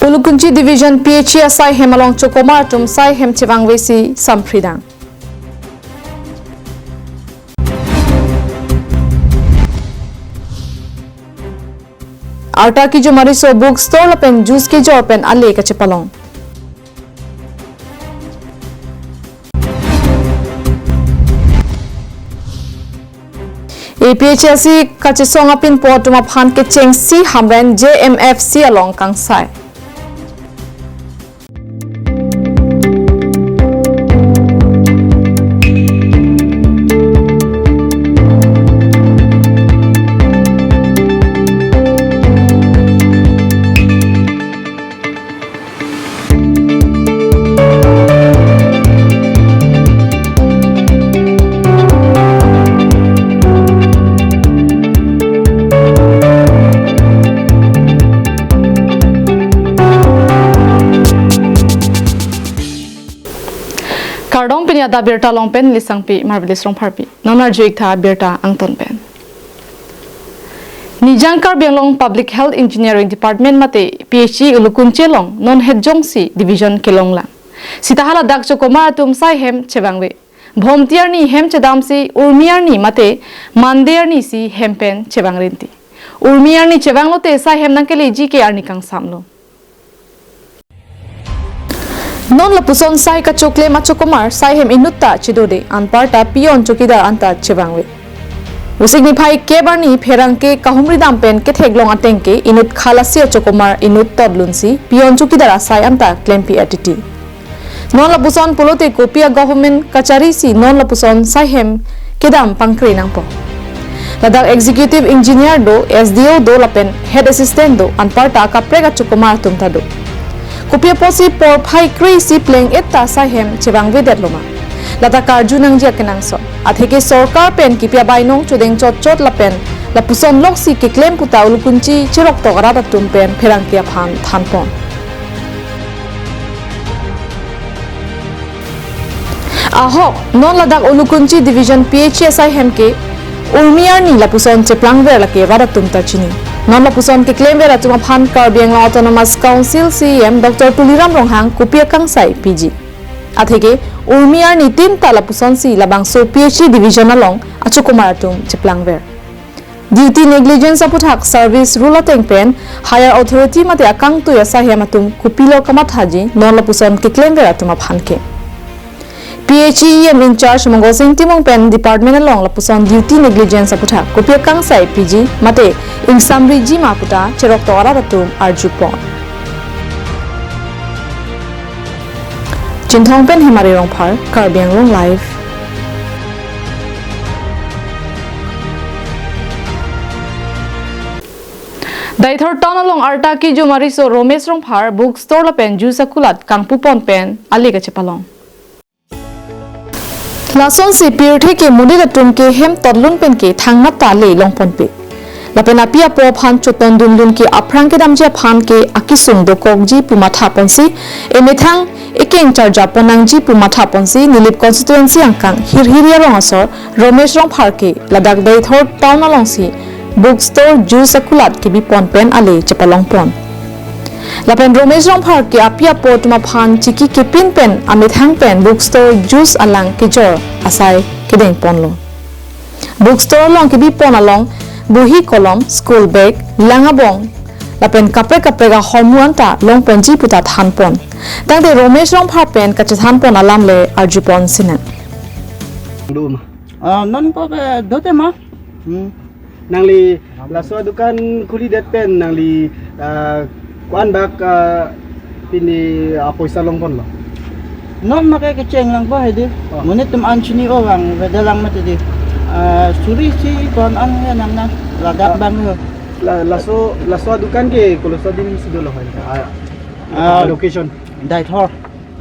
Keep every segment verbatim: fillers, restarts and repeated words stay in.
Ulukunchi Division P H E asai hem along chokomar atum sai hem chevangvesi samphridang. Arta Kijumari so book store lapen juice kejor pen ale kachepalong. A P H L C kachesong apinpo atum aphan kechengsi Hamren J M F C along kangsai. Kardom, pini adap birta along pen Lisangpi Marvelous Rongpharpi. Non arju-ik tha birta angton pen. Nijang Karbi Anglong Public Health Engineering Department mate P H E Ulukunchi along non het jongsi division kelonglang. Seta haladak chokomar atum sai hem chevangve. Bhomti arni hem chedamsi Urmi arni mate Mande arni si hem pen chevangrinti. Urmi arni chevanglote sai hem nangkeleji ke arni kangsamlo. Non lapuson sai kachoklem achokomar sai hem inutta chedode, anparta peon chowkidar anta chevangve. Vosik niphai kep arni pherangke kahumridam pen ketheklong ateng ke inut khalasi achokomar inut totlunsi peon chowkidar asai anta klempi atiti. Non lapuson pulote kopi a government kacharisi non lapuson sai hem kedam pangkre nangpo. Ladak executive engineer do, S D O do lapen head assistant do, anparta kaprek achokomar atum ta do. Kopi apotsi porphai kre isi pleng-et ta sai hem chevangvedetloma? Ladak karju nangji akenangsot. Atheke sorkar pen kipi abainong chodeng chotchot lapen lapuson loksi keklem puta Ulukunchi cheroktok arat atum pen pherangke aphan thanpon. Ahok, non ladak Ulukunchi Division P H E asai hem ke Urmi arni lapuson cheplangver lake rat atum ta chini. Non lapuson keklemver atum aphan Karbi Anglong Autonomous Council C E M Doctor Tuliram Ronghang kopi akangsai piji? Atheke Urmi arni tin ta lapusonsi labangso P H E Division along achokomar atum cheplangver. Duty negligence aputhak service rule ateng pen higher authority mate akangtui asai hem atum kopilo kamathaji non lapuson keklemver atum aphan ke? P H E E M in charge Mongol Sing Timung pen department along lapuson duty negligence aputhak kopi akangsai piji mate ingsamriji ma puta cheroktok arat atum arjupon. Chinthong pen Hemari Rongphar, Karbi Anglong Live. Deithor town along arta Kijumari so Romesh Rongphar book store lapen juice akulat kangpupon pen ale kachepalong. Lasonsi pirthe ke monit atum ke hem totlun pen ke thangnat ta le longponpe. Lapen api apo aphan chotondundun ke aphrang kedamji aphan ke akesung dokokji pu mathaponsi, emethang ekeng charjapon nangji pu mathaponsi Nilip constituency angkang Hirhiri arong asor Romesh Rongphar ke ladak Deithor town alongsi book store juice akulat kebipon pen ale chepalongpon. Lapen Romesh Rongphar ke api apo atum aphan chiki kepin pen amethang pen book store juice alang kejor asai kedengponlo. Book store along kebipon along bohi kolom, school bag, lang abong lapen kaprek kaprek ahormu anta longponji puta thanpon. Tangte Romesh Rongphar pen kachethanpon alam le arjupon sinang. Dum. Ah, non ko ke dote ma? Hmm. Nangli laso dukan khuli det pen nangli, ah, ko-an bak, ah, pini, ah, poisa longponlo? Non make kecheng lang pa hedi. Oh. Monit atum an chini o bang, beda lang mati di. Ah, suri si ko-an an ya nang na, ladak Ah. bang yo. La, laso, laso dukan ke koloso adim si dolo hoi? Ah, Ah, location? Deithor.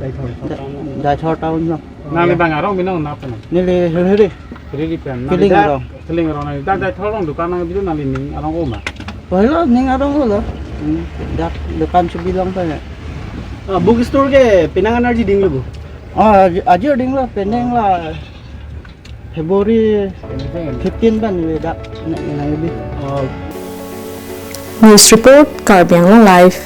Deithor. Dai-, Deithor town lo. Nangli bang arong binong nap na? Neli Hirhiri. Hirhiri pen. Kiling Nangli da-, arong. Kiling arong nangli. Da, Deithor along dukan nang bidu nangli ning arong o ma? Pahilo ning arong o lo. Hmm. Dak dukan si bilong pa ya. Ah, book store ke penang an arji dinglo bo? Ah, aji, aji dinglo, penang la February fifteen ban ni dak na, na, na, Oh. News report, Karbi Anglong Live.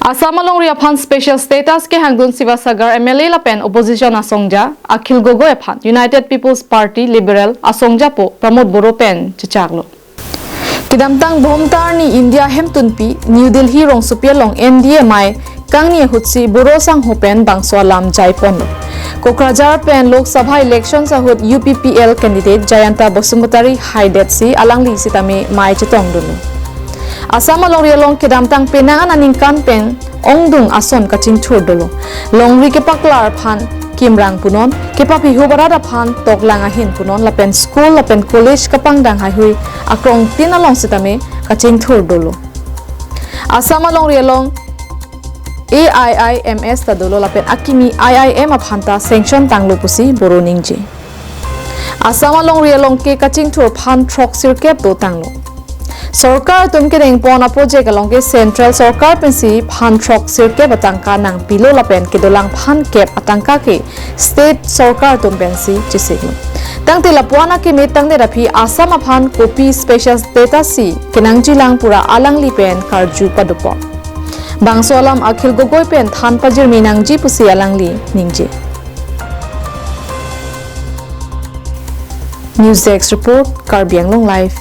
Assam alongri aphan special status kehangdun Sivasagar M L A lapen opposition asongja Akhil Gogoi aphan United People's Party Liberal asongjapo Pramod Boro pen chechaklo. Kedamtang Bhomtar ni India hemtunpi New Delhi rongsopi along N D A amei kangni ahutsi Boro sangho pen bangso alam jaiponlo. Kokrajhar pen Lok Sabha election ahut U P P L candidate Jayanta Basumatary haidetsi alangli sitame mei chetongdunlo. Assam alongri along kedamtang penang an aningkan pen ongdung ason kachingthur dolo. Longri kepaklar aphan kimrang punon, kepapihu barat aphan toklang ahin punon, lapen school lapen college kapangdang haihui akrongtin along sitame kachingthur dolo. Assam alongri along A I I M S ta dolo lapen akimi I I M aphan ta sanction tanglo pusi Boro ningje. Assam alongri along ke kachingthur phan throksirkep dotanglo. Sorkar atum kedengpon a-project along ke Central Sorkar pensi phan throksirkep atangka nangpilo lapen kedolang phan kep atangka ke State Sorkar atum pensi chesiklo. Tangte lapu-an akeme tangdet aphi Assam aphan kopi special status si kenangjilang pura alangli pen karju padopo. Bangso alam Akhil Gogoi pen than pajirmi nangji pusi alangli ningje. News Desk Report, Karbi Anglong Live.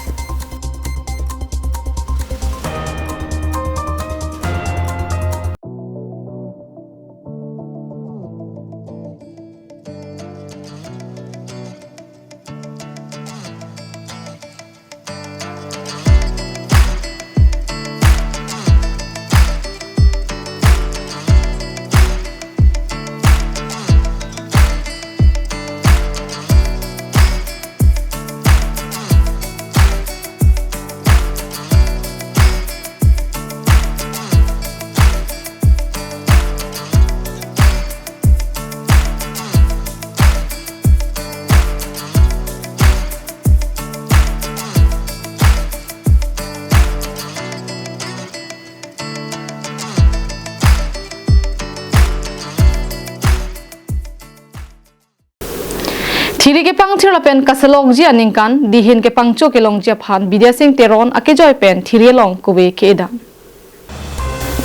Thiri kepangthir lapen kaselokji aningkan, dihin kepangcho kelongji aphan Bidya Sing Teron akejoi pen thiri along kove ke-edam.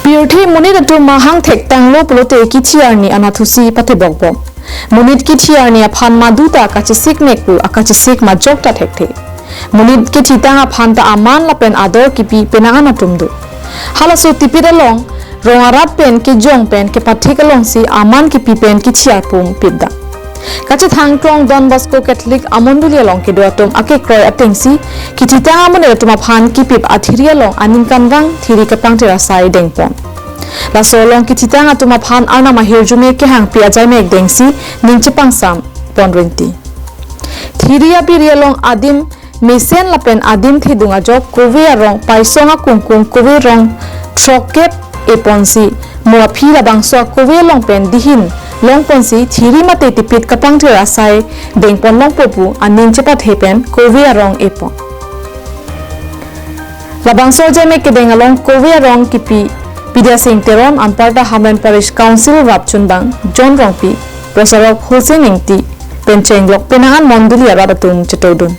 Pirthe monit atum mahang thektanglo pulote kithi arni anatthusi pathebokbom. Monit kithi arni aphan maduta kachesik mek pu akachesik majok ta thekthe. Monit kethitang aphan ta aman lapen ador kipi penang an atum do. Halaso tipit along, rong arat pen kejong pen kepathik alongsi aman kipi pen kithi arpum pipdam. Kachethang Krong Don Bosco Catholic amondoli along kedo atum akekroi atengsi, kethitang amonit atum aphan kipip athiri along aningkanvang thiri kepangthir asai dengpon. Laso along kethitang atum aphan arnam ahirjume kehangpi ajaimek dengsi ning chepangsam pon rinti. Thiri apiri along adim mesen lapen adim thedung ajok kove arong paisong akungkung kove rong throkkep eponsi, mo aphi labangso akove along pen dihin longponsi thiri mate tipit kepangthir asai dengpon longpo pu aning chepathe pen kove arong epon. Labangso ajaimek kedeng along kove arong kipi Bidya Sing Teron, anparta Hamren Parish Council rapchunbang John Rongpi, prosarok Hulsing Ingti pen chenglok penang an mondoli arat atum chetodun.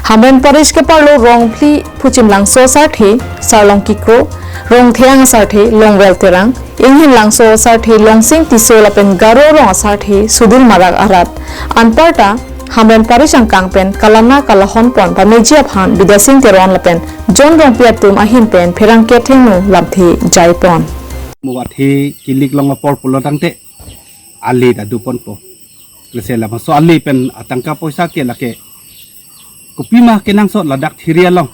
Hamren Parish keparlo rong phli Phuchim Langso asarthe Sarlongki Kro, rong theyang asarthe Longvel Terang, Inghin Langso asarthe Longsing Tisso lapen Garo rong asarthe Sudil Marak arat anparta Hamren Parish angkang pen kalana kalahon pon pameji aphan Bidya Sing Teron lapen John Rongpi atum ahin pen pherangke thengno lamthe jaipon. Mo athe kilik long apor pulo tangte ali ta doponpo. Lasi labangso ali pen atangka poisa ke lake kopima kenangsot ladak thiri along.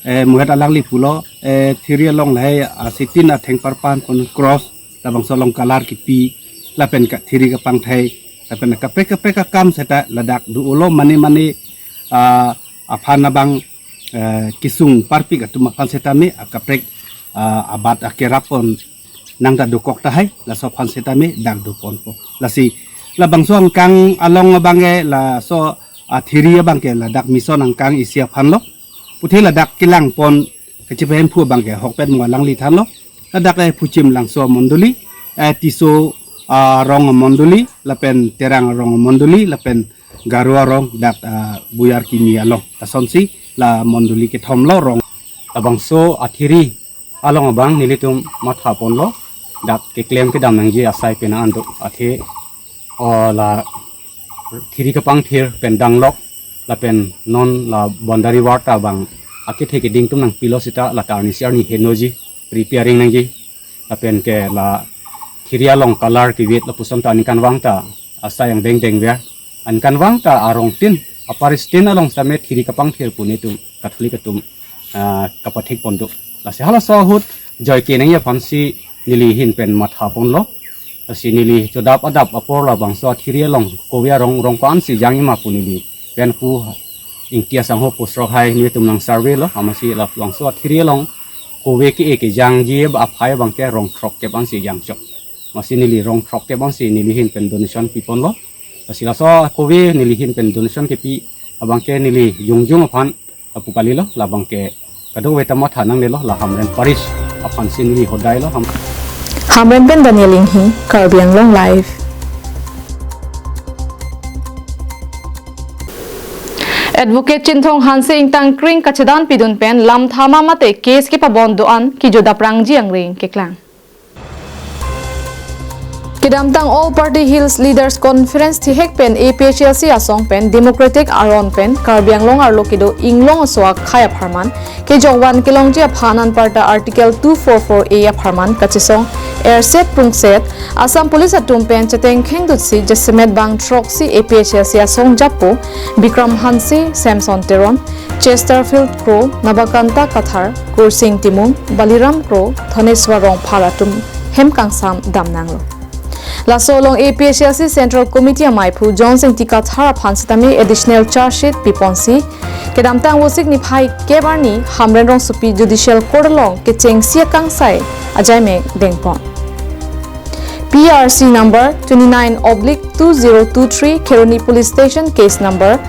Eh, muhet alangli pulo, eh, thiri along lahai, ah, sitin atheng parpan pon cross, labangso along kalar kipi, lapen ka thiri kepangthai, lapen kaprek kaprek akam seta ladak do-olo mane mane, ah, aphan abang, eh, kesung parpik atum aphan setame, ah, kaprek, ah, abat akerap pon nang ta dokok tahai, laso aphan setame dak doponpo. Lasi labangso angkang along abang ke laso athiri abang ke ladak mission angkang isi aphan lo. Puthe ladak kelangpon kachepahemphu abang ke ahokpet mo alangli thanlo. Ladak eh Phuchim Langso mondoli, eh Tisso, ah, rong mondoli, lapen Terang rong mondoli, lapen Garo arong dak, ah, Buyar Kimi along. Lasonsi la mondoli kethom lo rong. Labangso athiri along abang nelitum mathaponlo, dak keklem kedam nangji asai pen an do, athe, o, la thiri kapangthir pen danglok lapen non la boundary wall ta abang akethe keding atum nangpilo seta la ta arnisi arni henoji, repairing nangji, lapen ke la thiri along color kevit lapuson ta aningkanvang ta asai angdeng dengver, aningkanvang ta arongtin, a-parish tin along same thiri kapangthir pu netum Catholic atum, ah, kapathikpon do. Lasi halaso ahut joike nangji aphansi neli ahin pen mathaponlo. Lasi neli chodap adap apor labangso athiri along kove arong rong ko-ansi jangji ma pu neli pen pu Ingti asangho post rokhai netum nang survey lo, amatsi labangso athiri along kove ke-e kejangji aphai abangke rong throkkep ansi jangchok. Amatsi neli rong throkkep ansi neli ahin pen donation piponlo. Lasi laso kove neli ahin pen donation kepi abangke neli jongjong aphan lapu kalilo, labangke kadokave ta matha nangnelo, la Hamren Parish aphansi neli hodailo. Ham- Hamren pen Daniel Inghi, Karbi Anglong Live. Advocate Chinthong Hanse ingtangkring kachedan pidun pen lamtha ma mate case kepabon do-an kejut daprangji angreng keklang. Kedamtang All Party Hills Leaders Conference thihek pen A P H L C asong pen Democratic aron pen Karbi Anglong arlo kedo inglong aso akhai apharman kejokvan kelongji aphan anparta Article two four four A apharman kachesong erset pungset Assam Police atum pen chetengkheng dutsi jasemet bang throksi A P H L C asong japo Bikram Hanse, Samson Teron, Chesterfield Kro, Nabakanta Kathar, Kursing Timung, Baliram Kro, Thaneswar Rongphar atum hem kangsam damnanglo. Laso along A P H L C Central Committee amaiphu Johnson T Kathar aphan sitame additional charge sheet piponsi kedamtang Vosik niphai kep arni Hamren rongsopi Judicial Court along kechengsi akangsai ajaimek dengpon. P R C number twenty-nine oblique two zero two three, Kheroni Police Station, case number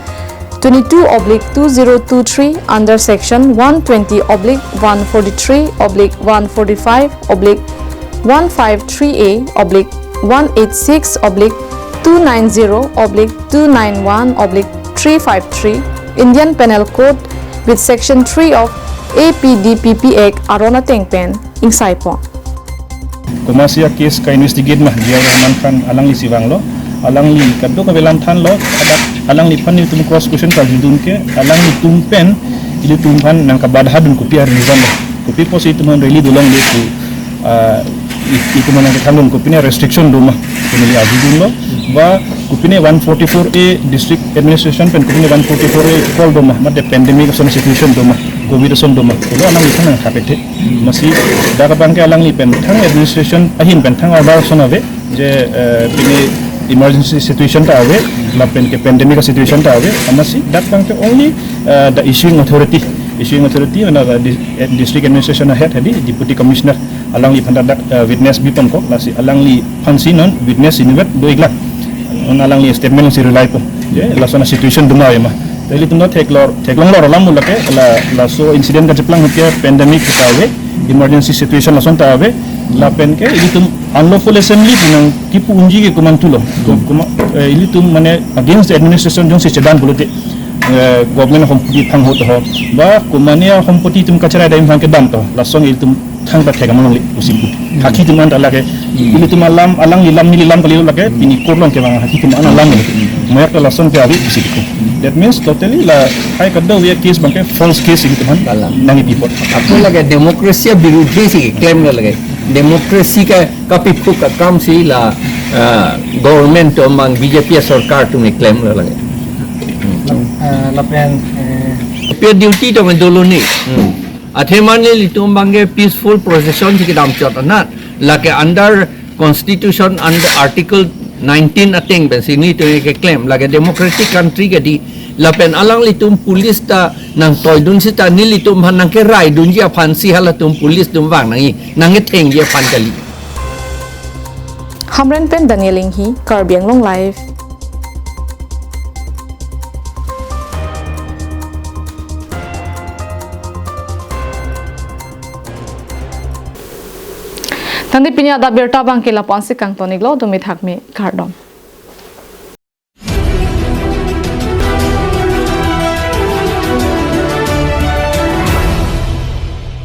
twenty-two oblique two zero two three, under section one twenty oblique one forty-three oblique one forty-five oblique one five three A oblique one eight six oblique two nine zero oblique two nine one oblique three five three, Indian Penal Code with Section three of A P D P P Act aron ateng pen ingsaipon. Komatsi a-case ka-investigate ma, G R Rahman Khan alanglisi vanglo, alangli kadokave lam thanlo, adak alangliphan nelitum cross question karjudun ke, alanglitum pen ilitum aphan nangkabadhadun kopi a-reason lo, kopi apotsi itum aphan rally dolongle pu, ah, i-, itum aphan nangkethandun kopine restriction doma, pu neli arjudunlo, ba kopine one forty-four A district administration pen kopine one forty-four A call doma, mate pandemic ason situation doma, covid ason doma, pulo alangliphan nangthapethe. Amatsi dak abangke alangli pen thang administration ahin pen thang order ason ave, je, eh, pini emergency situation ta ave, lapen ke pandemic situation ta ave, amatsi dak abangke only, eh, the issuing authority, issuing authority, mane the dis-, eh, district administration head hadi, deputy commissioner, alangliphan ta dak, eh, witness biponkok, lasi alangliphansi non witness inutvet do-iklang. Non alangli statement si rely po. Je, lason a-situation doma ave ma. Te ilitum ta theklong, theklonglo alam lake, la, laso incident kacheplang ahut ke pandemic ta ave, emergency situation lason ta ave, lapen ke ilitum unlawful assembly pu nangkipu unji ke komantulo. Ko-, koma-, eh, ilitum mane against the administration jongsi chedan pulote, eh, government hompoti thang ahut ho, ba komane hompoti atum kacherai dam aphan kedam to, lason ilitum thangta thek amonong le pusi pu. Hakhi atum anta lake, ilitum alam, alangli lam neli lam kalilo lake, pini court along kevang hakhi atum an alam le. Mayak ta lason ke ave pusi pu. That means totally lahai kadokave a-case abangke false case ilitum aphan nangkepipon. Ako lake democracy abirudhi si claim lo lake. Democracy ka, kapiphuk akam si la, ah, government atum abang B J P sorkar atum claim lo lake. Eh, lapen, eh, P R duty atum dolo ni. Athe mane ilitum abangke peaceful procession si kedam chot anat. Lake under constitution under article nineteen ateng pensi nelitum keklem. Lake democratic country ke di lapen alanglitum police ta nangtoidun seta nelitum aphan nangkeraidunji aphansi halatum police atum vang nangji, nangkethengji aphan kali. Hamren pen Daniel Inghi, Karbi Anglong Live. Tangte pini adap abirta abangke lapu-ansi kangton-iklo, dumi thakme kardom.